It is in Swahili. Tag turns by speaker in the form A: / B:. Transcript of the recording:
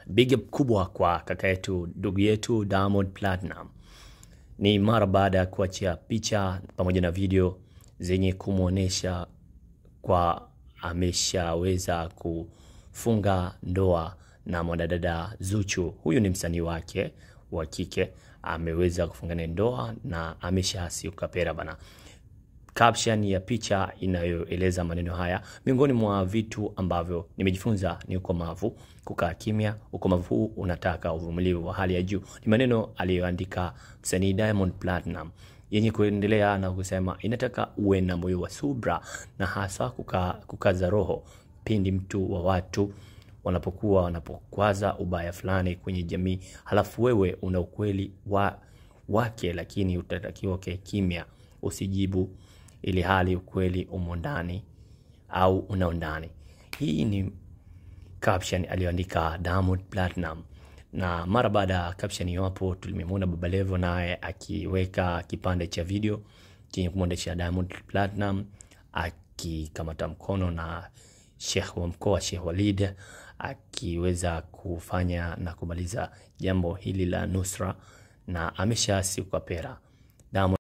A: Big up kubwa kwa kaka yetu, ndugu yetu Diamond Platnumz. Ni mara baada ya kuachia picha pamoja na video zenye kumwonyesha kwa ameshaweza kufunga ndoa na mwanadada Zuchu. Huyu ni msanii wake wa kike, ameweza kufunga naye ndoa na ameshasiuka pera bana. Caption ya picha inayoeleza maneno haya: miongoni mwa vitu ambavyo nimejifunza ni ukomavu, kukaa kimya. Ukomavu huu unataka uvumilivu wa hali ya juu. Ni maneno aliyoandika msanii Diamond Platnumz yenye kuendelea na kusema inataka uwe na moyo wa subra na hasa kukaza roho pindi mtu wa watu wanapokuwa wanapokwaza ubaya fulani kwenye jamii, halafu wewe una ukweli wake, lakini utatakiwa ukae kimya, usijibu ili hali ukweli umo ndani au una ndani. Hii ni caption aliyoandika Diamond Platnumz, na mara baada ya caption hiyo hapo tulimwona Baba Levo naye akiweka kipande cha video chenye kumwonyesha Diamond Platnumz akikamata mkono na Sheikh wa mkoa Sheikh Walid akiweza kufanya na kumaliza jambo hili la nusra, na ameshasiuka pera Diamond.